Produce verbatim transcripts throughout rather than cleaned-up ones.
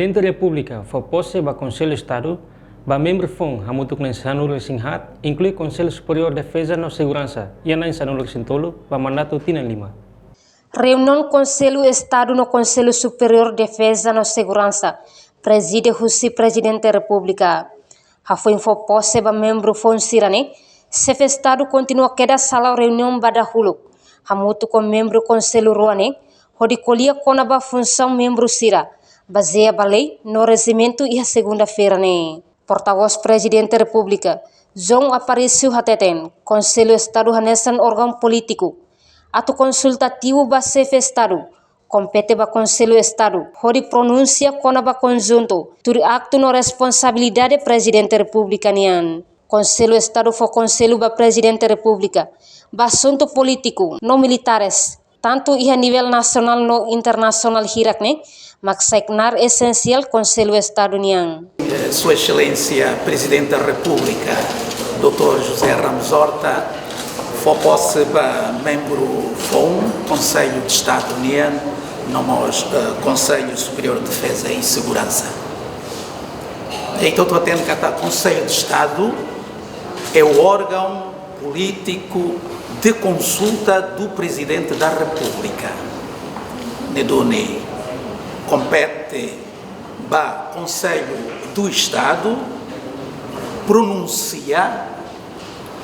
Prezidente Repúblika fó pose ba Konsellu Estadu ba membru foun hamutuk na'in sanulu-resin-haat, inklui Konsellu Superiór Defeza no Seguransa, iha na'in sanulu-resin-tolu ba mandatu tinan lima. Reuniaun Konsellu Estadu no Konsellu Superiór Defeza no Seguransa, prezide husi Prezidente Repúblika. Hafoin fó pose ba membru foun sira-ne'e, Xefe Estadu kontinua kedas hala'o reuniaun ba dahuluk hamutuk ho membru konsellu rua ne'e, hodi ko'alia kona-ba funsaun membru sira, bazeia ba lei no rejimentu iha segunda-feira ne'e. Portavós Prezidente Repúblika, João Aparício hateten, Konsellu Estadu hanesan órgaun polítiku atu konsultativu ba Xefe Estadu, kompete ba Konsellu Estadu hodi pronunsia kona-ba konjuntu tuir aktu no responsabilidade Prezidente Repúblika nian. Konsellu Estadu fó konsellu ba Prezidente Repúblika ba asuntu polítiku no militares, tantu iha nivel nasionál no internasionál hirak ne'e, mak sai knaar esensiál Konsellu Estadu nian. Sua Exelénsia Prezidente da Repúblika, doutór José Ramos Horta, fó pose ba membru foun Konsellu de Estadu nian, no mós, eh, Konsellu Superiór de Defeza e Seguransa. Entaun, ita hatene katak Konsellu de Estadu é o órgão político de consulta do Presidente da República. Ne'e duni kompete ba Konsellu do Estadu pronunsia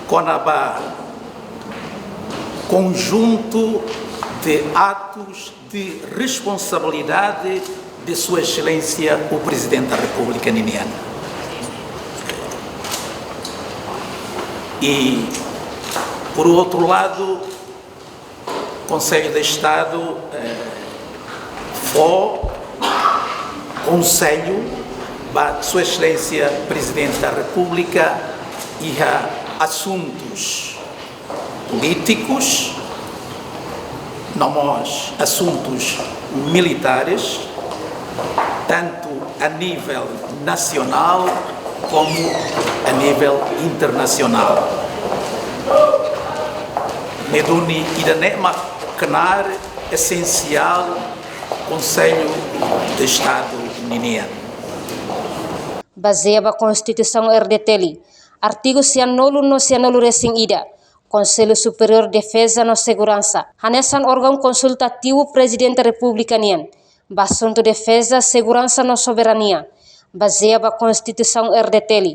kona-ba konjuntu de atus de responsabilidade de Sua Exelénsia o Presidente da Repúblika ninian. E, por outro lado, Konsellu de Estadu, eh, fó konsellu ba Sua Exelénsia Prezidente da Repúblika iha asuntus polítikus, no mós asuntus militares, tantu a nível nasionál komu a nível internasionál. Ne'e duni ida-ne'e mak knaar esensiál Konsellu de Estadu ninian. Bazeia ba Konstituisaun R D T L, artigu sianulu no sianulu-resin-ida, Konsellu Superiór Defeza no Seguransa hanesan órgaun konsultativu Prezidente Repúblika nian ba asuntu defeza, seguransa no soberania, bazeia ba Konstituisaun R D T L,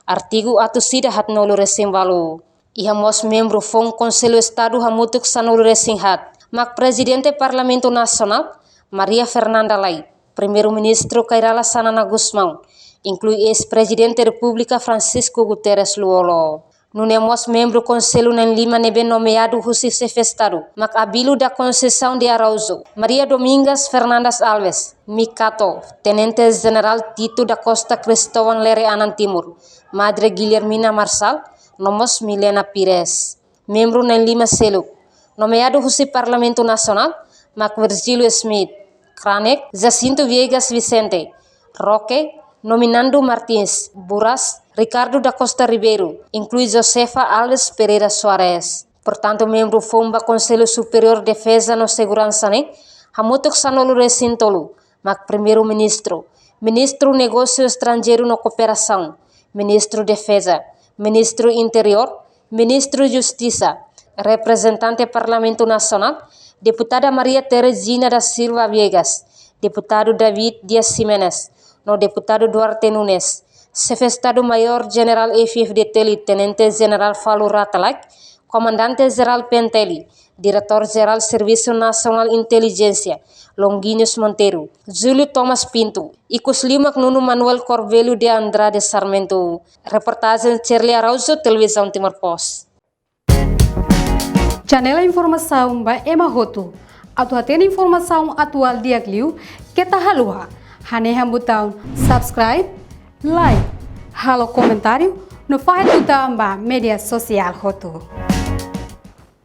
artigu atus ida haatnulu-resin-ualu. Iha mós membru foun Konsellu Estadu hamutuk sanulu-resin-haat, mak Prezidente Parlamentu Nasionál, Maria Fernanda Lay, Primeiru-Ministru Kay Rala Xanana Gusmão, inklui eis-Prezidente Repúblika Francisco Guterres Lú-Olo. Nune'e mós membru Konsellu na'in-lima ne'ebé nomeadu husi Xefe Estadu, mak Abílio da Conceição de Araújo, Maria Domingas Fernandes Alves, Mikato, Tenente Jenerál Tito da Costa Cristóvão Lere Anan Timur, Madre Guilhermina Marçal, no mós Milena Pires. Membru na'in-lima seluk, nomeadu husi Parlamentu Nasionál, mak Virgílio Schmidt, Kranek, Jacinto Viegas Vicente, Roque, Nominando Martins, Buras, Ricardo da Costa Ribeiro, inklui Josefa Alves Pereira Soares. Portantu, membru foun ba Konsellu Superiór Defeza no Seguransa ne'e, hamutuk sanulu-resin-tolu, mak Primeiru-Ministru, Ministru Negósiu Estranjeiru no Kooperasaun, Ministru Defeza, Ministru Interiór, Ministru Justisa, reprezentante Parlamentu Nasionál, Deputada Maria Terezinha da Silva Viegas, Deputadu David Dias Ximenes, no Deputadu Duarte Nunes, Xefe Estadu-Maiór Jenerál F-FDTL, Tenente Jenerál Falur Rata Laek, Komandante Jerál P N T L, Diretór-Jerál Servisu Nasionál Intelijénsia, Longuinhos Monteiro, Júlio Tomás Pinto, ikus liu mak Nuno Manuel Corbello de Andrade Sarmento. Reportajen Shirley Araújo, Televizaun Timor Post. Channel informasaun ba ema hotu. Atu hatene informasaun atuál di'ak liu, keta haluha hanehan butaun subscribe, like, halo komentáriu, no fahe tutan ba média sosiál hotu.